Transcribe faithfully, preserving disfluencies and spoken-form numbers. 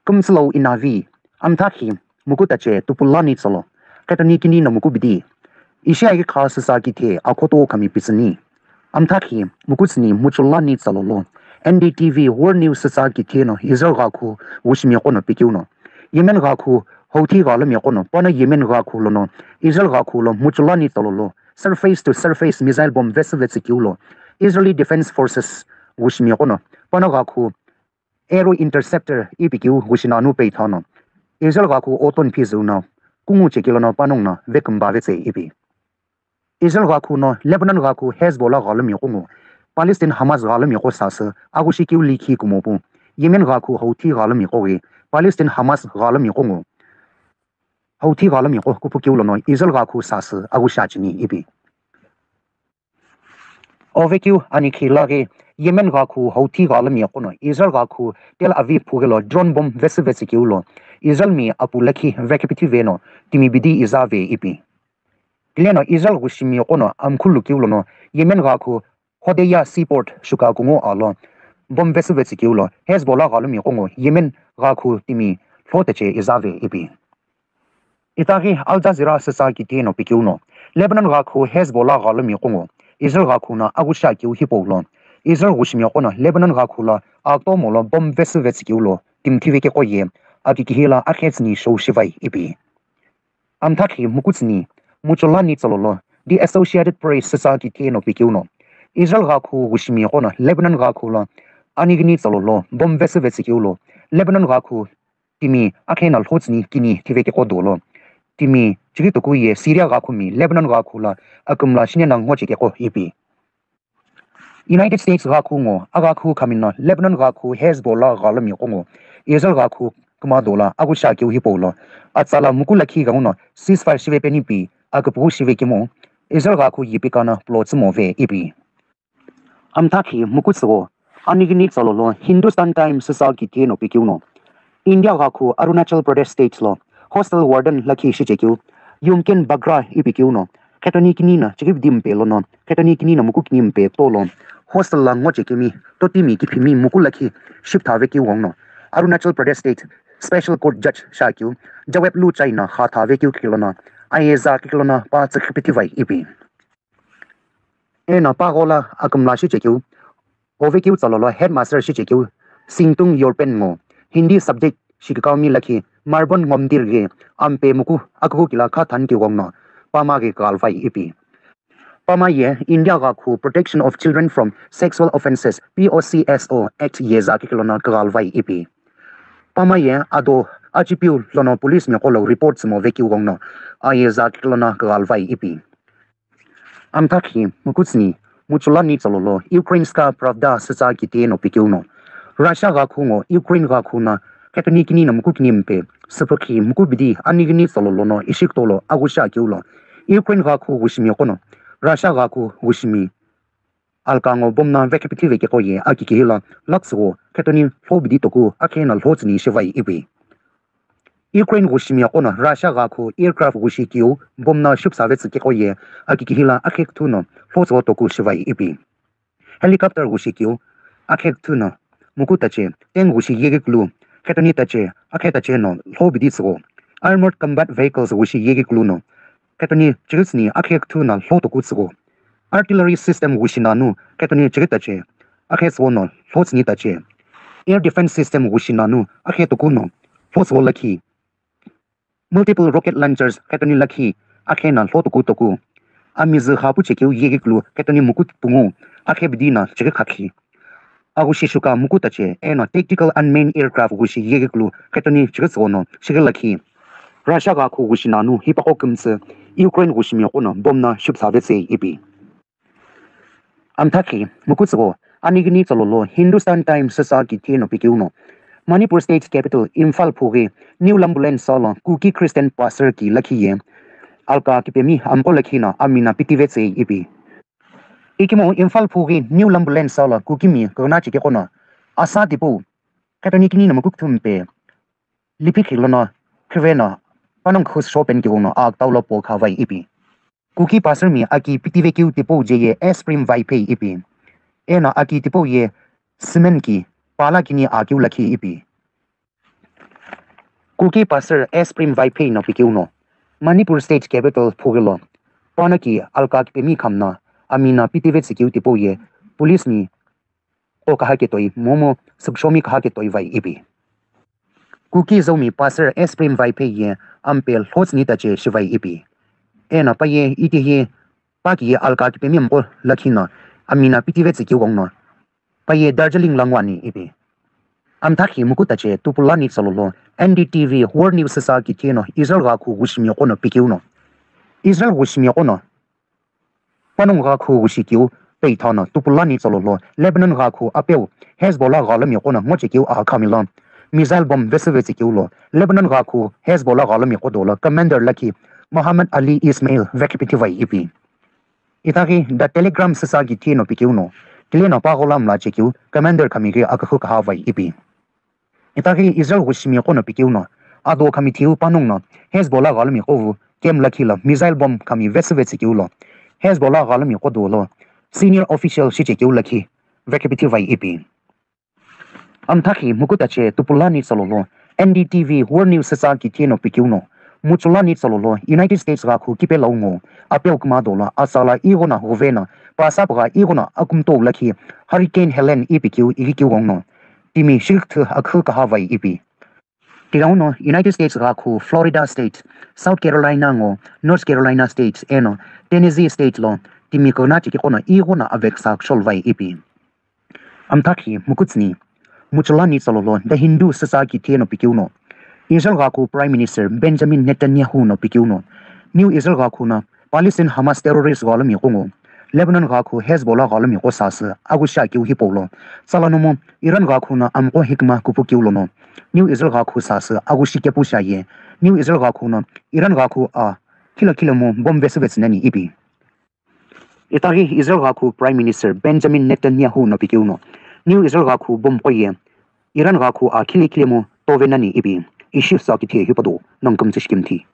Kümtsülo inavi, amthakhi muku tache tupulani tsolo, ketoni kini no muku bidi. Ishi aiki kha sisa kithe akhoto khami pitsüni. Amthakhi mukutsüni muchulani tsalolo, N D T V World News sisa kithe no Israel ghakhu wushimi qono pikiuno. Yemen ghakhu Houthi ghalumi qono, pana Yemen ghakhu lono Israel ghakhu lo muchulani tsalolo, surface to surface missile bomb vessel vetsikiulo, Israeli Defense Forces wushimi qono, pana ghakhu Aero Interceptor ipikiu wushi nanu peithano. Israel ghakhu oton phizuna, kungu chekilono panongna vekümba vetse ipi. Israel ghakhu no Lebanon ghakhu Hezbollah ghalumi qungu, Palestine Hamas ghalumi qo sasü, agushikiu likhi kumopu. Yemen ghakhu Houthi ghalumi qo ghi, Palestine Hamas ghalumi qungu. Houthi ghalumi qo kupukiu lono Israel ghakhu sasü, agushachini ipi. Ovekiu ani khilaghi Yemen ghakhu Houthi ghalumi qono Israel ghakhu Tel Aviv phugelo drone bomb vesü vetsikiulo Israel mi apu lakhi vekipiti veno timi bidi izave ipi. Kileno Israel ghushimi qono amkhulu kiulono Yemen ghakhu Hodeidah seaport shuka kungu alo bomb vesü vetsikiulo Hezbollah ghalumi qungu Yemen ghakhu timi lhotache izave ipi. Itaghi Al Jazeera sisa kithe no pikiuno, Lebanon ghakhu Hezbollah ghalumi qungu, Israel ghakhu no agusha kiu hipaulo, Israel ghushimi qono Lebanon ghakhu lo aktomo lo bomb vesü vetsikiulo, timthiveke qoye, akikihila akhetsüni shou shivai ipi. Amthakhi mukutsüni, muchulani tsalolo, The Associated Press sisa kithe no pikiuno, Israel ghakhu ghushimi qono Lebanon ghakhu lo, anighini tsalolo, bomb vesü vetsikiulo, Lebanon ghakhu timi akhena lhotsüni kini thiveke qo dolo. Timi chighi toku ye Syria ghakhu mi Lebanon ghakhu lo akümla shinena ngocheke qo ipi. United States ghakhu ngo, aghakhu khamino Lebanon ghakhu Hezbollah ghalumi qo ngo, Israel ghakhu kümado lo agusha kiu hipaulo. Atsala muku lakhi ghenguno ceasefire shivepeni pi, aküpüghu shivekemu, Israel ghakhu yipikana plo tsümove ipi. Amthakhi mukutsügho, anighini tsalolo Hindustan Times sisa kithe no pikiuno, India ghakhu Arunachal Pradesh State lo hostel warden lakhi shichekeu, Yumken Bagra ipikiuno, khetoni kini no chighi bidi mpe lono, khetoni kini no muku kini mpe tolo, hostel lo ngochekemi, totimi kiphimi muku lakhi shipthavekeu ghongno, Arunachal Pradesh State Special Court Judge shakeu, Jaweb Lu Chai no khathavekeu kilono, ayeza kilono pa tsükhipiti vai ipi. Eno paghola akümla shichekeu, ovekiu tsalolo headmaster shichekeu, Singtung Yorpen ngo, Hindi subject shikikaumi lakhi, Marbon ngomdir ghi, ampe muku akuku kila kha than kiwongno, pama ghi kaghalvai ipi. Pama ye India ghakhu Protection of Children from Sexual Offences, P O C S O Act yeza kikilono kaghalvai ipi. Pama ye ado achipiu lono police mi qolo report tsümo vekiwongno, ayeza kikilono kaghalvai ipi. Amthakhi mukutsüni, muchulani tsalolo, Ukrainska Pravda sisa kithe no pikiuno, Russia ghakhu ngo Ukraine ghakhu no khetoni kini no muku kini mpe, süpükhi muku bidi anighini tsalolo no ishi kutolo agusha kiulo, Ukraine ghakhu ghushimi qono, Russia ghakhu ghushimi alka ngo bomb no vekipiti vekeqo ye akikihila, laksügho khetoni lho bidi toku akhena lhotsüni shivai ipi. Ukraine ghushimi qono Russia ghakhu aircraft ghushi kiu bomb no shipsa vetsü keqo ye akikihila akhe küthü no lhotsügho toku shivai ipi. Helicopter ghushi kiu akhe küthü no muku tache, tank ghushi yeghi kulu khetoni tache, akhe tache no lho bidi tsügho, armored combat vehicles ghushi yeghi kulu no khetoni chighi tsüni akhe küthü no lho toku tsügho, artillery system ghushi nanu khetoni chighi tache, akhe tsügho no lhotsüni tache, air defense system ghushi nanu akhe toku no lhotsügho lakhi, multiple rocket launchers khetoni lakhi akhena lho toku toku, amizü kha pu chekeu yeghi kulu khetoni muku pungu akhe bidi no chighi khakhi, aghushi shuka muku tache eno tactical unmanned aircraft ghushi yeghi kulu khetoni chighi tsügho no shighi lakhi, Russia ghakhu ghushi nanu hipaqo kümtsü Ukraine ghushimi qono bomb no shipsa vetsü ipi. Amthakhi mukutsügho, anighini tsalolo Hindustan Times sisa kithe no pikiuno, Manipur State Capital Imphal phughi New Lambuland salo Kuki Christian Pastor ki lakhi ye alka kipemi amqo lakhi no amina pitivetsü ipi. Ikemu Imphal phughi New Lambuland salo Kuki mi kagna chike qono asa tipau khetoni kini no muku küthü mpe lipikhi lono khiveno panongu khus shopen kiwongno aktau lo po khavai ipi. Kuki Pastor mi aki pitivekiu tipau je ye ice cream vai phei ipi. Eno aki tipau ye cement ki pala kini akiu lakhi ipi. Kuki Pastor S Prem Vaiphei no pikeu no, Manipur State Capital Phughi lo, pano ki alka kipemi khamna, amina pitive tsikeu tipau ye, police mi qo kaha ketoi, momu, sükchomi kaha ketoi vai ipi. Kuki Zomi Pastor S Prem Vaiphei ye, ampe lhotsni tache shivai ipi. Ena paye iti hi, paki ye alka kipemi mqo lakhi no, amina pitive tsikeu gong no, paye Darjeeling langwani ipi. Amthakhi muku tache tupulani tsalolo, N D T V World News sa kitheno, Israel ghakhu gushimi qono pikeu no. Israel gushimi qono. Panung ghakhu gushikeu, peitha no, tupulani tsalolo, Lebanon ghakhu apeu, Hezbollah ghalomi qono ngochekeu aha khamilo. Missile bomb vesüve tsikeu lo, Lebanon ghakhu, Hezbollah ghalomi qodo lo, commander lakhi, Muhammad Ali Ismail, vekipiti vai ipi. Itaghi The Telegram sa kitheno pikeu no, kile no paghola mla chekeu, commander khami ghi akakhu kaha vai ipi. Itaghi Israel gushimi qono pikeu no, ado khami thiu panung no, Hezbollah ghalomi qovu, kem lakhi lo, missile bomb khami vesüve tsikeu lo, Hezbollah ghalomi qodo lo, senior official shichekeu lakhi, vekipiti vai ipi. Amthakhi muku tache tupulani tsalolo, N D T V World News sa kitheno pikeu no, muchulani tsalolo, United States ghakhu kipe laungo, apeu kma dolo, asala ighono ghuve no, pasapgha ighono akumto lakhi, Hurricane Helene ipikeu ighikeu gong no, timi shikthü akhu kaha vai ipi. Tighenguno United States ghakhu Florida State, South Carolina ngo, North Carolina State eno, Tennessee State lo, timi kona chiki qono ighono aveksa kshol vai ipi. Amthakhi mukutsni, muchulani tsalolo, The Hindu sa kitheno pikeu no, Israel ghakhu Prime Minister Benjamin Netanyahu no pikeu no, New Israel ghakhu no, Palestine Hamas terrorist ghalomi qo ngo, Lebanon ghakhu Hezbollah ghalomi qo sasü, agusha keu hipau lo, sala nomu, Iran ghakhu no amqo hikma kupu keu lono, New Israel ghakhu sasü, agushi kepu shaye, New Israel ghakhu no, Iran ghakhu a, khila khila mu, bomb vesüve tsinani ipi. Itaghi Israel ghakhu Prime Minister Benjamin Netanyahu no pikeu no, New Israel ghakhu bomb qoye, Iran ghakhu a khili khili mu tove nani ipi, ishi sa kithe hipado, nangkümtsü shikimthi.